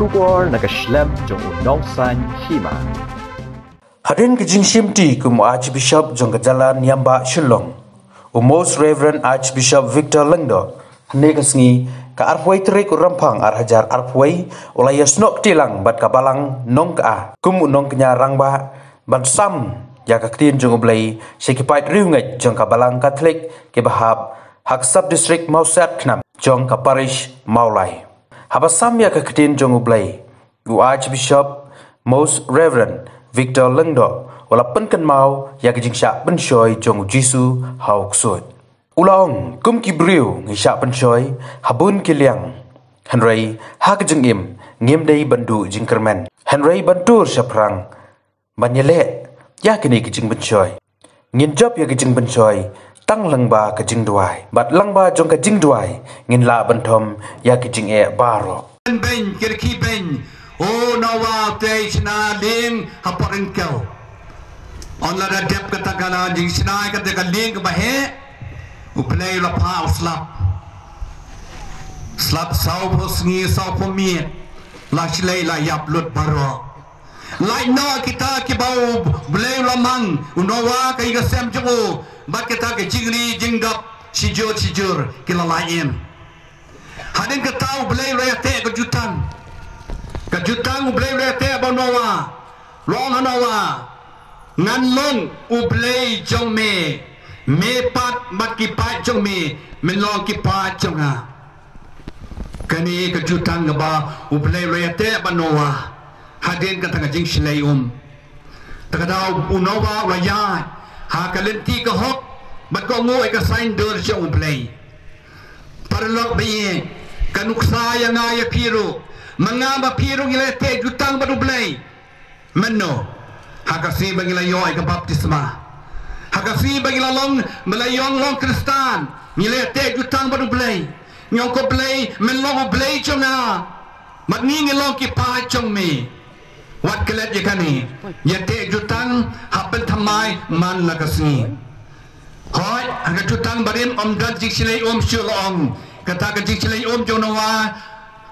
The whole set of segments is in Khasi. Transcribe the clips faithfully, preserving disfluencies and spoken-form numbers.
Khubor na ka shlem jong u Nongsaiñ Hima. Hadien ka jingshimti kum u Archbishop jong ka jylla Niam Bah Shillong, u Most Reverend Archbishop Victor Lyngdoh, hynne ka sngi, ka arphew wei tarik u Rymphang ar hajar arphew wei, u la ïasnoh kti lang bad ka Balang Nongkha kum u nongkñia rangbah ban sam ïa ka ktien jong U Blei sha ki paid riewngeit jong ka Balang Katholik kiba hap ha ka Sub District Mawsiat Khnam jong ka Parish Mawlai. Haba sam ïa ka ktien jong U Blei, u Archbishop Most Reverend Victor Lyngdoh u la pynkynmaw ïa ka jingshah pynshoi jong u Jisu ha u ksuid. U la ong, kum ki briew ngi shah pynshoi ha bun ki liang, hynrei ha ka jingim ngim dei ban duh jingkyrmen, hynrei ban tur shaphrang ban ïaleh ïa kine ki jingpynshoi. Ngin jop ïa ki jingpynshoi tang lyngba ka jingduwai, bad lyngba jong ka jingduwai ngin lah ban thom ïa ki jingeh baroh. Beiñ, ki rkhie beiñ. O Noah, te shna lieng hapoh ryngkew. Hynda la dep kata ka la jingshna kata ka lieng kaba heh, U Blei u la phah u slap. Slap sawphew sngi sawphew miet. La shlei la ïap lut baroh. Lait noh kita kiba U Blei u la mang, u Noah, ka ïing ka sem jong u, bad kita ki jingri jingdap shijur shijur ki la lait im. Hadien kata U Blei u la ïateh ka jutang. Ka jutang U Blei u la ïateh bad u Noah. U la ong ha Noah, ngan long U Blei jong me, me pat bad ki paid jong me, men long ki paid jong nga. Kane ka jutang kaba U Blei u la ïateh bad u Noah. Hadien kata ka jingshlei um. Te kata u Noah u la ïaid ha ka lynti ka hok bad ka kohnguh ïa ka saiñdur jong U Blei. Paralok ba ïeit, ka nuksa ïa nga ïa phi ruh. Ma nga ma phi ruh ngi la ïateh jutang bad U Blei. Mynno? Ha ka sngi ba ngi la ïoh ïa ka baptisma. Ha ka sngi ba ngi la long, ba la ïoh long Khristan, ngi la ïateh jutang bad U Blei. Ngi ong, ko Blei, men long U Blei jong nga. Bad ngi ngi long ki paid jong me. Wat klet ïa kane. Ïateh jutang hap pynthymmai man la ka sngi. Hooid, ha ka jutang barim ym don jingshlei um shuh, la ong. Kata ka jingshlei um jong u Noah,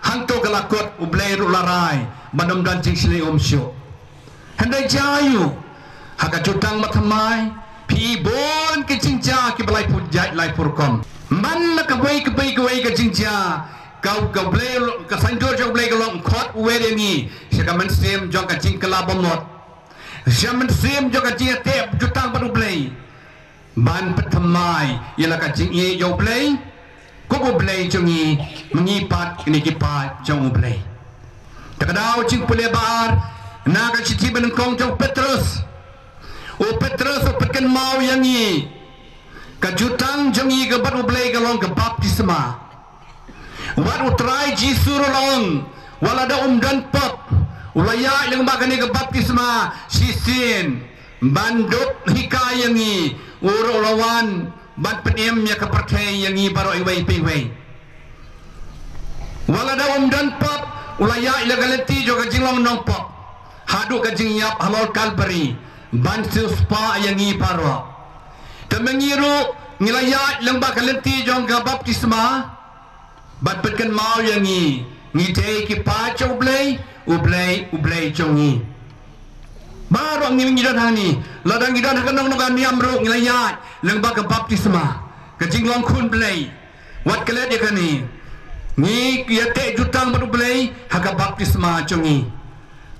hangto ka la kut, U Blei ruh u la rai ban ym don jingshlei um shuh. Hynrei jia aiu? Ha ka jutang bathymmai phi i bun ki jingjia kiba laiphew jait laiphew rukom. Man la kawei kawei kawei ka jingjia, ka, ka Blei, ka saiñdur jong U Blei ka long khot wei ïa ngi sha ka mynsiem jong ka jingkylla bamut, sha mynsiem jong ka jingïateh jutang bad U Blei. Ban pynthymmai ïa la ka jingïeit jong U Blei kum U Blei jong ngi, ma ngi pat ngi ki paid jong U Blei. Te ka daw jingpule ba ar na ka shithi banyngkong jong u Petros. U Petros u pynkynmaw ïa ngi, ka jutang jong ngi ka bad U Blei ka long ka baptisma. Wat U Trai Jisu ruh u la ong, wat lada um don pop, u la ïaid lyngba kane ka baptisma shisien ban dup hikai ïa ngi, u ruh u la wan ban pynim ïa ka pyrthei ïa ngi baroh iwei pa iwei. Wat lada um don pop, u la ïaid lyngba ka lynti jong ka jinglong nongpop haduh ka jingïap halor Kalbari ban siewspah ïa ngi baroh. Te ma ngi ruh ngi la ïaid lyngba ka lynti jong ka baptisma. Bad pynkynmaw ïa ngi, ngi dei ki paid jong U Blei, U Blei, U Blei jong ngi. Baroh ngi ngi don hangne, lada ngi don ha ka nong nong ka niam ruh ngi la ïaid lyngba ka baptisma, ka jinglong khun Blei. Wat klet ïa kane, ngi ïateh jutang bad U Blei ha ka baptisma jong ngi.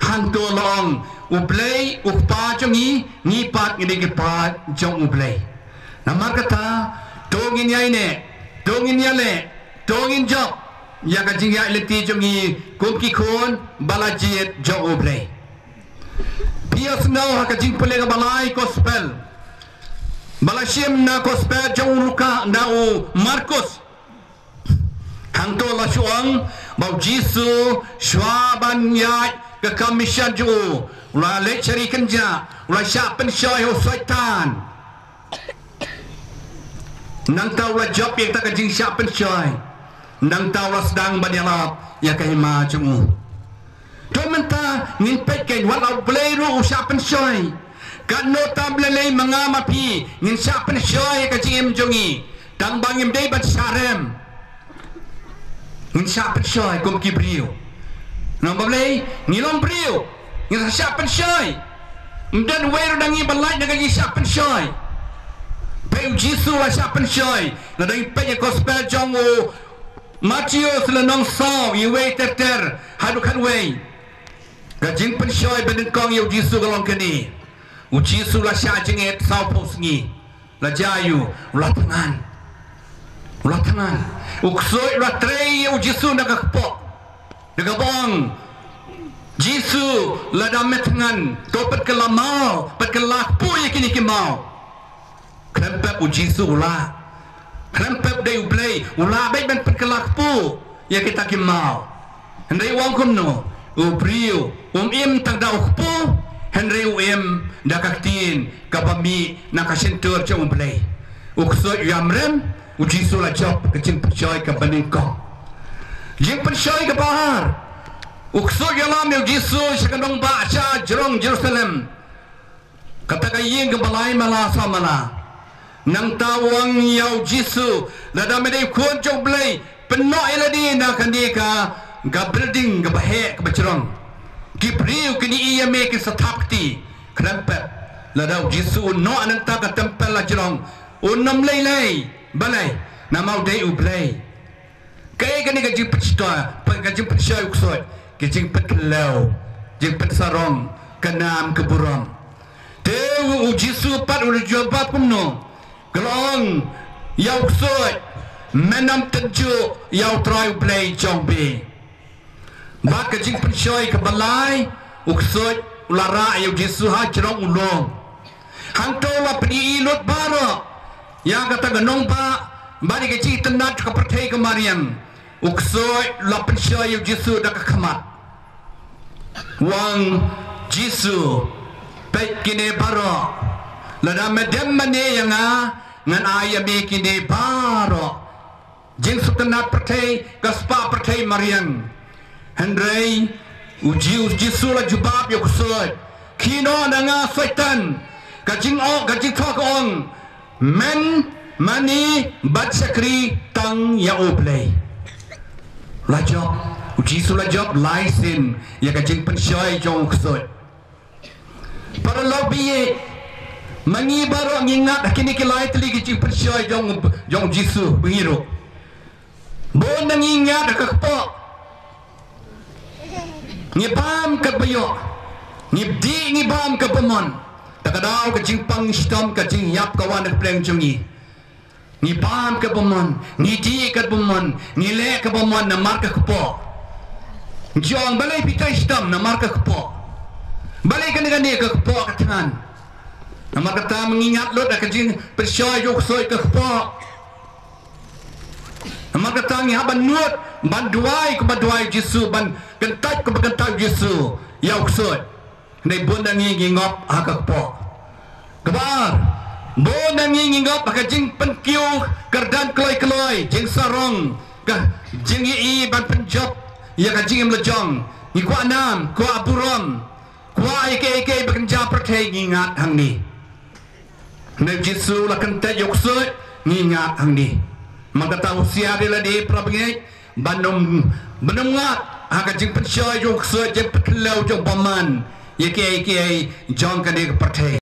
Hangto la ong, U Blei u Kpa jong ngi, ngi pat ngi dei ki paid jong U Blei. Namar kata, to ngin ïai neh, to ngin ïaleh, to ngin jop ïa ka jingïaid lynti jong ngi kum ki khun ba la jied jong U Blei. Phi ïohsngew ha ka Jingpule kaba lai, Gospel ba la shim na Gospel jong u Luka, na u Markus. Hangto la shu ong ba U Jisu shuwa ban ïaid ka kam mission jong u, u la leit sha ri kynjah, u la shah pynshoi ha u Soitan. Nangta u la jop ïa kata ka jingshah pynshoi. Nangta u la sdang ban ïalap ïa ka hima jong u. To mynta ngin peit kein, wat la U Blei ruh u shah pynshoi. Katno tam lei lei ma nga ma phi ngin shah pynshoi ïa ka jingim jong ngi. Tang ba ngim dei ban shah rem. Ngin shah pynshoi kum ki briew. Namar balei? Ngi long briew, ngi la shah pynshoi. Ym don uwei ruh na ngi ba lait na ka jingshah pynshoi. Peit, u Jisu la shah pynshoi. Lada ngi peit ïa ka gospel jong u Mathaios lynnong saw, ïa uwei ter ter haduh khatwei. Ka jingpynshoi banyngkong ïa u Jisu ka long kane. U Jisu la shah jingit sawphew sngi. La jia aïu? U la thngan. U la thngan. U ksuid u la trei ïa u Jisu na ka kpoh, da kaba ong, Jisu, lada me thngan, to pynkylla maw, pynkylla kpu ïa kine ki maw. Khlem pep u Jisu u lah. Khlem pep dei U Blei, u lah beit ban pynkylla kpu ïa kita ki maw. Hynrei u ong kumno? U briew um im tang da u kpu, hynrei u im da ka ktien kaba mih na ka shyntur jong U Blei. U ksuid u ïam rem, u Jisu la jop. Ka jingpynshoi kaba nyngkong. Jingpynshoi kaba ar, u ksuid u ïalam ïa u Jisu sha ka nongbah sha jrong Jerusalem. Kata ka ïing kaba lai mala saw mala. Nangta u ong ïa u Jisu, lada me dei u khun jong U Blei, pynnoh ïa lade na kane ka, ka building kaba heh kaba jrong. Ki briew kin ïohi ïa me, kin sa thap kti. Khlem pep, lada u Jisu u noh nangta ka templ la jrong, un ym lei lei. Balei? Namar u dei U Blei. Kaei kane ka jingpynshoi, ka jingpynshoi u ksuid? Ka jingpynkhliew, jingpynsarong ka nam ka burom. Te u, u Jisu pat u la jubab kumno? Ka la ong ïa u ksuid, men ym tynjuh ïa U Trai U Blei jong me. Bad ka jingpynshoi kaba lai, u ksuid u la rah ïa u Jisu ha jrong u lum. Hangto la pyni lut baroh ïa kata ka nongbah bad ïa ka jingitynnad ka pyrthei ka mariang. U ksuid u la pynshoi ïa u Jisu da ka khmat. U ong, Jisu, peit kine baroh. Lada me dem mane ïa nga, ngan ai ïa me kine baroh. Jingsngewtynnad pyrthei, ka spah pyrthei mariang. Hynrei u Ji-, u Jisu la jubab ïa u ksuid, khie noh na nga Soitan. Ka jingong, ka jingthoh ka ong, men, mane bad shakri tang ïa U Blei. La jop, u Jisu la jop lai sien ïa ka jingpynshoi jong u ksuid. Paralok ba ïeit, ma ngi baroh ngi ngat ha kine ki lai tylli ki jingpynshoi jong, jong u Jisu, ba ngi ruh. Bun na ngi ngat ha ka kpoh. Ngi bam katba ïoh. Ngi dih, ngi bam katba mon. Ta ka daw ka jingpang shitom, ka jingïap ka wan na ka pdeng jong ngi. Ngi bam katba mon, ngi dih katba mon, ngi leh katba mon namar ka kpoh. Jong balei phi trei shitom? Namar ka kpoh. Balei kane kane? Ka kpoh ka thngan. Namar kata ma ngi ngat lut ha ka jingpynshoi jong u ksuid, ka kpoh. Namar kata ngi hap ban nud, ban duwai kumba duwai u Jisu, ban kyntait kumba kyntait u Jisu ïa u ksuid. Hynrei bun na ngi ngi ngop ha ka kpoh. Kaba ar, bun na ngi ngi ngop ha ka jingpynkiew kyrdan kloi kloi, jingsarong, ka jingïohi ban pynjop ïa ka jingim lajong. Ngi kwah nam, kwah burom, kwah ïa kiei kiei ba kynja pyrthei, ngi ngat hangne. Hynrei u Jisu la kyntait ïa u ksuid, ngi ngat hangne. Namar kata husiar ïa lade parabangeit, ban ym, ban ym ngat ha ka jingpynshoi jong u ksuid, jingpynkhliew jong u bymman ïa kiei kiei jong kane ka pyrthei.